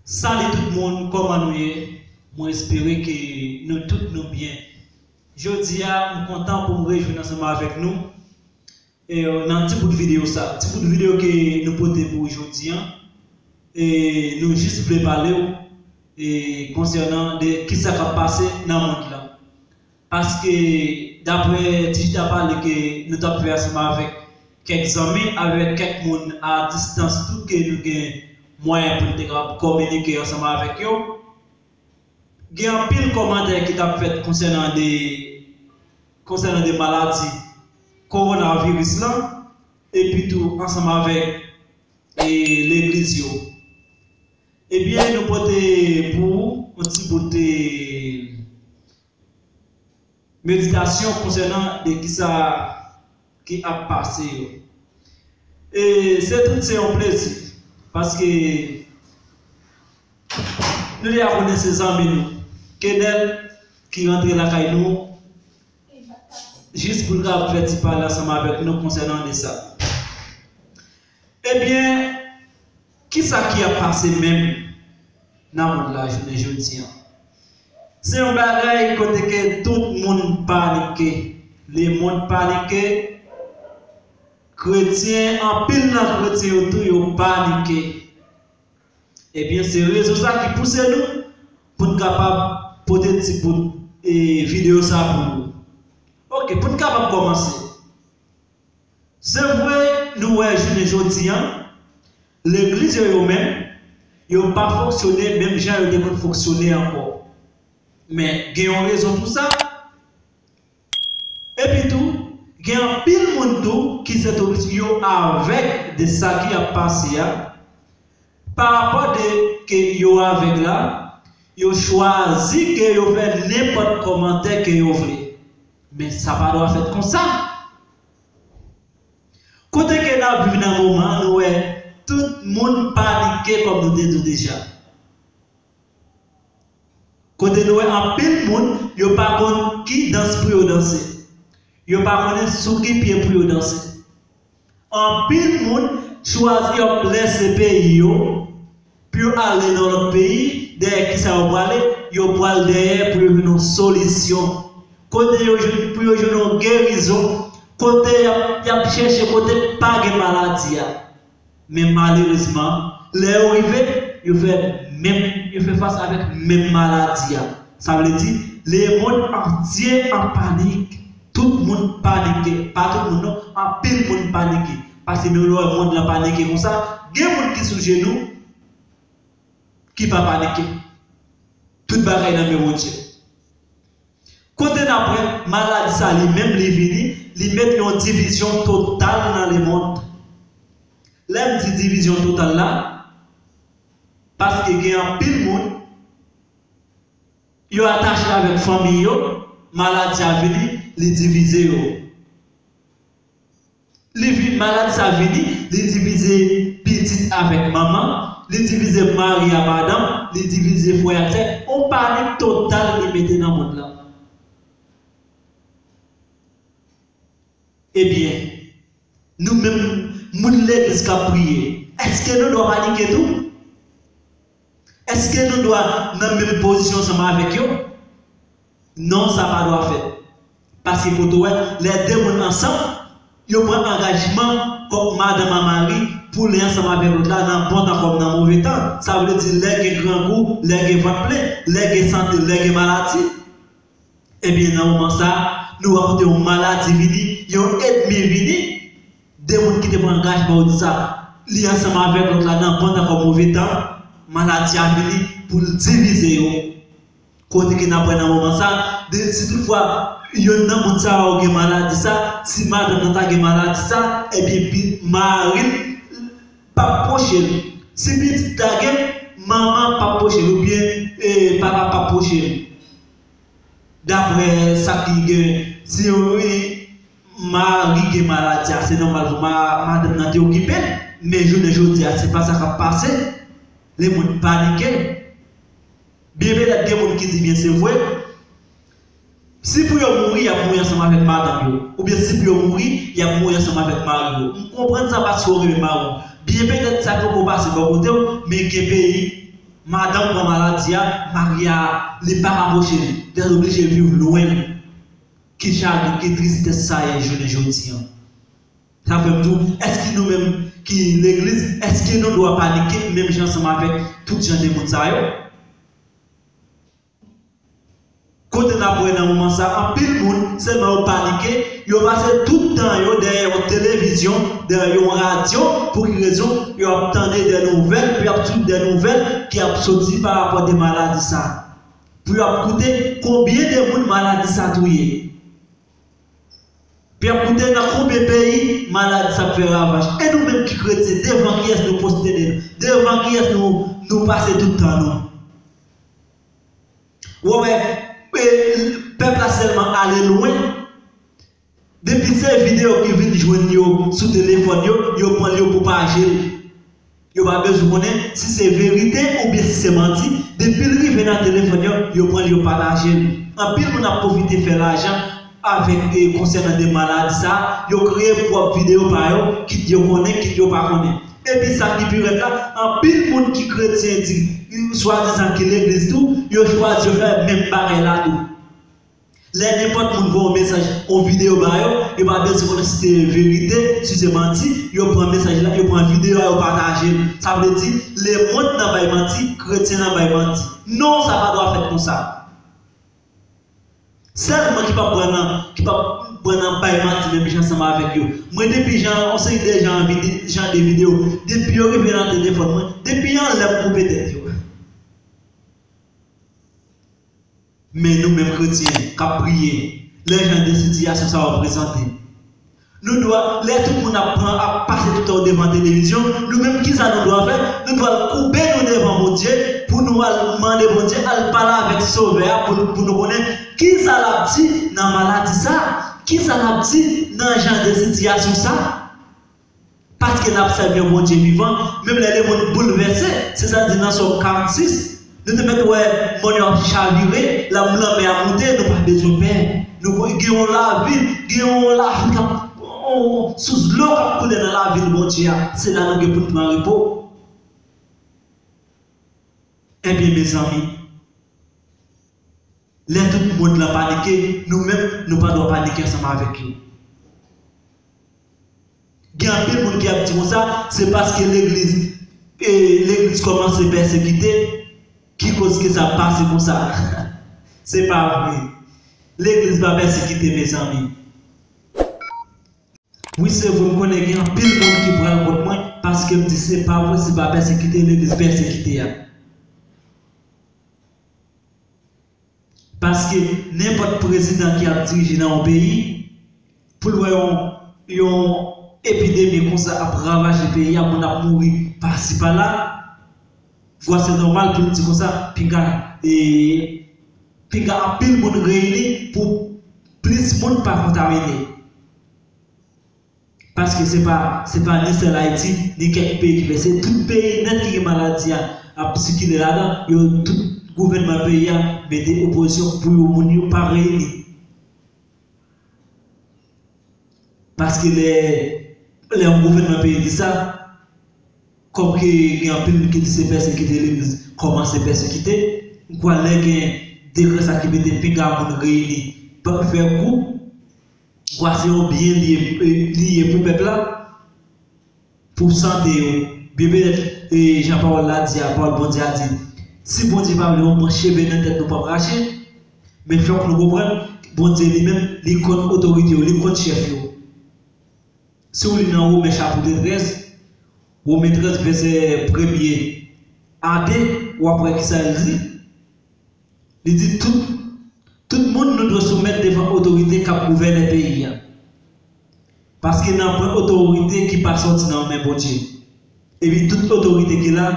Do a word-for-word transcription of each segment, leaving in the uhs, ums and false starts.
Salut tout moun, kòman nou ye? Mwen espere ke nou tout nou byen. Jodi a, m kontan pou m rejwenn ansanm avèk nou e, nan ti bout videyo sa. Ti bout videyo ke nou pote pou ou jodi a. E nou jis vle pale w e, konsènan de kisa k ap pase nan mond lan. Paske, daprè ti chita pale ke nou t ap fè ansanm avèk kèk zanmi, avèk kèk moun a distans tou, ke nou gen mwayen pou nou te kapab kominike ansanm avèk yo, gen anpil kòmantè ki t ap fèt konsènan de, konsènan de maladi kowonaviris lan, epi tou ansanm avèk e, legliz yo. Ebyen, nou pote pou ou yon ti bout e, meditasyon konsènan de kisa ki ap pase yo. E se tout, se yon plezi, paske nou deja konnen se zanmi nou, Kenel, ki rantre lakay nou, jis pou l ka fè ti pale ansanm avèk nou konsènan de sa. Ebyen, kisa ki ap pase menm nan mond la jounen jodi a? Se yon bagay kote ke tout moun panike. Lemonn panike. Kretyen, anpil nan kretyen yo tou, yo panike. Ebyen, se rezon sa ki pouse nou pou n kapab pote ti bout e, videyo sa pou nou. Oke, pou n kapab kòmanse. Se vre, nou wè jounen jodi a, legliz yo, yo menm, yo pa fonksyone menm jan yo te konn fonksyone ankò. Men, gen yon rezon pou sa. Epi tou, gen anpil moun tou ki se tou yo avèg de sa ki ap pase a. Pa rapò de ke yo avèg la, yo chwazi ke yo fè nenpòt kòmantè ke yo vle. Men sa pa dwa fèt konsa. Kote ke n ap viv nan moman an, nou wè tout moun panike kòm nou te di w deja. Kote nou wè anpil moun, yo pa konn ki dans pou yo danse. Yo pa konnen sou ki pye pou yo danse. Anpil moun chwazi y ap lèse peyi yo pou yo ale nan lòt peyi. Dèyè kisa yo prale? Yo pral dèyè pou yo jwenn yon solisyon. Kote yo jwenn, pou yo jwenn yon gerizon. Kote y ap, y ap chèche kote pa gen maladi a. Men malerezman, lè yo rive, yo fè menm, yo fè fas avèk menm maladi a. Sa vle di, lemonn antye an panik. Tout moun panike. Pa tout moun non, anpil moun panike. Paske menm lè w wè mond lan panike konsa, gen moun ki sou jenou, ki pa panike. Tout bagay nan men Bondye. Kote n ap wè maladi sa li menm li vini, li met yon divizyon total nan lemonn. Lè m di divizyon total la, paske gen anpil moun, yo atache avèk fanmi yo, maladi a vini, li divize yo. Li vin, maladi sa vini, li divize pitit avèk manman, li divize mari a madanm, li divize frè ak sè. On panik total li mete nan mond lan. Ebyen, nou menm moun legliz k ap priye, èske nou dwa panike tou? Èske nou dwa nan menm pozisyon ansanm avèk yo? Non, sa pa dwa fèt. Paske kote w wè, lè de moun ansanm, yo pran angajman kòm madanm a mari pou li ansanm avèk lòt la nan bon tan kòm nan move tan. Sa vle di lè gen grangou, lè gen vant plen, lè gen sante, lè gen maladi. Ebyen, nan moman sa, nou wè kote yon maladi vini, yon ènmi vini, de moun ki te pran angajman yo di sa, li ansanm avèk lòt la nan bon tan kòm move tan, maladi a vini pou l divize yo. Kote ke n ap wè nan moman sa, de, si toutfwa yonn nan moun sa yo gen maladi sa, si madanm nan ta gen maladi sa, ebyen, pi, mari l p ap pwoche l. Si pitit la gen, manman p ap pwoche l, oubyen, e, papa p ap pwoche l. Daprè sa ki gen, si yon, e, mari gen maladi a, se nòmal pou ma-, madanm nan te okipe l. Men jounen jodi a, se pa sa k ap pase. Lemonn panike. Byen petèt gen moun ki di byen se vre. Si pou yo mouri, y ap mouri ansanm avèk madanm yo. Oubyen si pou yo mouri, y ap mouri ansanm avèk mari yo. M konprann sa paske w renmen mari w. Byen petèt sa poko pase bò kote w, men gen peyi, Madanm pran maladi a, mari a, li pa ka pwoche li. Li oblije viv lwen l. Ki chagren, ki tristès sa ye jounen jodi a. Sa fè m di w, èske nou menm ki legliz, èske nou dwe panike menm jan ansanm avèk tout jan de moun sa yo? Kote n ap wè nan moman sa, anpil moun, sèlman yo panike, yo pase tout tan yo dèyè yon televizyon, dèyè yon radyo, pou ki rezon? Yo ap tande de nouvèl, pou y ap swiv de nouvèl ki ap soti pa rapò de maladi sa. Pou y ap koute konbyen de moun maladi sa touye. Pou y ap koute nan konbyen peyi maladi sa ap fè ravaj. E nou menm ki kretyen, devan kiyès nou pwostène nou? Devan kiyès nou, nou pase tout tan nou? Ou wè, e, pèp la sèlman ale lwen. Depi se videyo ki vin jwenn yo sou telefòn yo, yo pran l, yo pwopaje l. Yo pa bezwen konnen si se verite oubyen si se manti. Depi l rive nan telefòn yo, yo pran l, yo pataje l. Anpil moun ap pwofite fè lajan avèk, e, konsènan de maladi sa. Yo kreye pwòp videyo pa yo, kit yo konnen, kit yo pa konnen. Epi sa ki pi rèd la, anpil moun ki kretyen di, swadizan ki legliz tou, yo chwazi yo fè menm bagay la tou. Lè nenpòt moun voye yon mesaj, yon videyo ba yo, yo pa bezwen konnen si se verite, si se manti, yo pran mesaj la, yo pran videyo a, yo pataje l. Sa vle di, lemonn nan bay manti, kretyen nan bay manti. Non, sa pa dwe fèt konsa. Sèl mwen ki p ap pran nan, ki p ap pran nan bay manti menm jan ansanm avèk yo. Mwen depi jan, yon seri de jan, vide-, jan de videyo, depi yo rive nan telefòn mwen, depi anlè m koupe tèt yo. Men nou menm kretyen k ap priye, lè jan de sitiyasyon sa yo prezante, nou dwe, lè tout moun ap pran, ap pase tout tan devan televizyon, nou menm kisa nou dwe fè? Nou dwe koube nou devan Bondye pou nou al mande Bondye, al pale avèk Sovè a pou, pou nou konnen kisa l ap di nan maladi sa, kisa l ap di nan jan de sitiyasyon sa. Paske n ap sèvi yon Bondye vivan, menm lè lemonn boulvèse, se sa di nan Sòm karannsis, nou te mèt wè mòn yo ap chavire, lanmè a moute, nou pa bezwen pè. Nou gen yon lavi, gen yon lavi k ap, yon sous dlo k ap koule nan lavi Bondye a. Se la nou gen pou n pran repo. Ebyen, mezanmi, lè tout mond lan panike, nou menm, nou pa dwe panike ansanm avèk yo. Gen anpil moun ki ap di konsa, se paske legliz, e, legliz kòmanse pèsekite, ki koz ke sa pase konsa. Se pa vre. Legliz pa pèsekite, mezanmi. Wi, se vre, m konnen gen anpil moun ki pral kont mwen, paske m di se pa vre, se pa pèsekite legliz pèsekite a. Paske nenpòt prezidan ki ap dirije nan yon peyi, pou l wè yon, yon epidemi konsa ap ravaje peyi a, moun ap mouri pasi pala, vwa se nòmal pou l di konsa, pinga, e, pinga anpil moun reyini pou plis moun pa kontamine. Paske se pa, se pa ni sèl Ayiti, ni kèk peyi ki fè, se tout peyi nèt ki gen maladi a ap sikile ladan, yo tout gouvènman peyi a mete opozisyon pou yo moun yo pa reyini. Paske lè, lè yon gouvènman peyi di sa, kòm ke gen anpil moun ki di se pèsekite legliz kòmanse pèsekite, m kwè lè gen dekrè sa ki mete pinga moun reyini, pa fè gwoup, m kwè se yon byen li ye, li ye pou pèp la, pou sante yo. Byen petèt, e, jan pawòl la di a, pawòl Bondye a di, si Bondye pa vle yon branch cheve nan tèt nou p ap rache, men fòk nou konprann, Bondye li menm, li kont otorite yo, li kont chèf yo. Si w li nan Women chapit trèz, Women trèz vèsè premye a de, w ap wè kisa l di. Li di tout, tout moun nou dwe soumèt devan otorite k ap gouvène peyi a. Paske nan pwen otorite ki pa sòti nan men Bondye. Epi tout otorite ki la,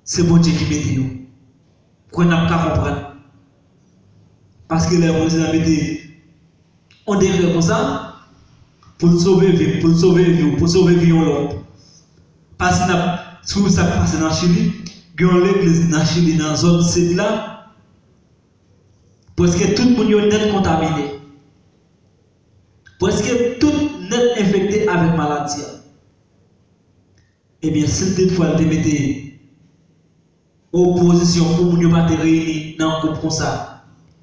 se Bondye ki mete yo. Kwè n ap ka konprann. Paske lè prezidan mete yon dekrè konsa, pou l sove vi m, pou l sove vi w, pou l sove vi yon lòt. Pase n ap swiv sa k pase nan Chili, gen yon legliz nan Chili, nan zòn sid la, prèske tout moun yo nèt kontamine. Prèske tout nèt enfekte avèk maladi a. Ebyen, si l te fwa l te mete opozisyon pou moun yo pa te reyini nan gwoup konsa.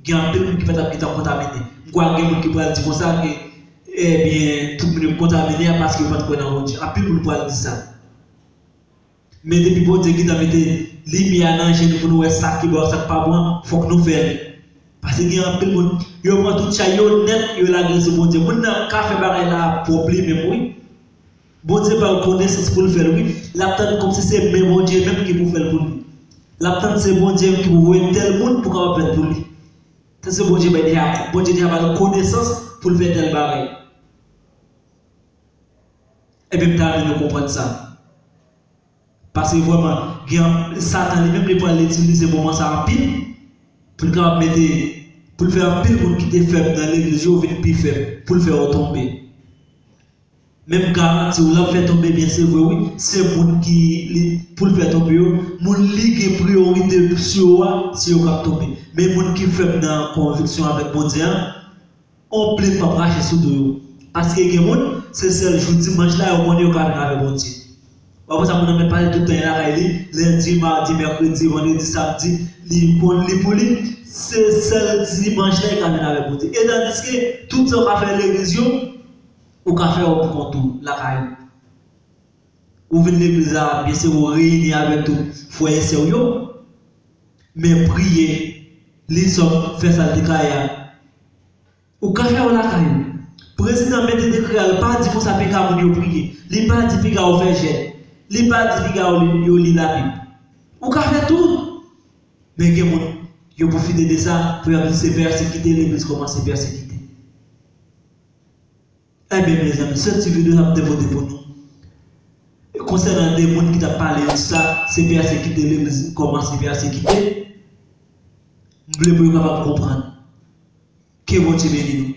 Gen anpil moun ki pa t ap gentan kontamine. M kwè gen moun ki pral di konsa ke, ebyen, tout moun yo kontamine a paske yo pa t kwè nan Bondye. Anpil moun pral di sa. Men depi Bondye gentan mete limyè nan je nou pou nou wè sa ki bon ak sa k pa bon, fòk nou fè l. Paske gen anpil moun, yo pran tout chay yo nèt, yo lage l sou Bondye. Moun nan ka fè bagay la pwòp li menm, wi. Bondye ba l konesans pou l fè l, wi. L ap tann kòmsi se men Bondye menm ki pou fè l pou li. L ap tann se Bondye menm ki pou voye tèl moun pou kapab fè l pou li. Tann se Bondye bay deja, Bondye deja ba l konesans pou l fè tèl bagay. Ebyen, m ta renmen nou konprann sa. Paske vrèman, gen, Satan li menm li pral itilize moman sa anpil pou l kapab mete, pou l fè anpil moun ki te fèb nan legliz yo vin pi fèb, pou l fè yo tonbe. Men m garanti w, l ap fè tonbe byen, se vre, wi. Se moun ki, li, pou l fè tonbe yo, moun li gen priyorite sou yo a, se yo k ap tonbe. Men moun ki fèb nan konviksyon avèk Bondye a, on plen p ap rache sou do yo. Paske gen moun, se sèl jou dimanch la, yo konnen yo ka vin avèk Bondye. W ap wè sa moun nan mèt pase tout tan lakay li, lendi, madi, mèkredi, vandredi, samdi, li konn li pou li, se sèl dimanch la, li ka vin avèk Bondye. E tandiske, tout sa w ka fè legliz yo, ou ka fè yo pou kont ou, lakay ou. Ou vin legliz la, byen se ou reyini avèk tout frè e sè w yo, men priye, li sòm, fè sa l te ka ye a. Ou ka fè yo lakay ou. Prezidan mete dekrè a, l pa di konsa piga moun yo priye. Li pa di piga yo fè jèn. Li pa di piga yo li, yo li Labib. Ou ka fè tout. Men gen moun, yo pwofite de sa pou y ap di se pèsekite, legliz kòmanse pèsekite. Ebyen, mezanmi, se ti videyo sa m te pote pou nou. Konsènan de moun ki t ap pale de sa, se pèsekite, legliz kòmanse pèsekite. M vle pou yo kapab konprann. Ke Bondye beni nou.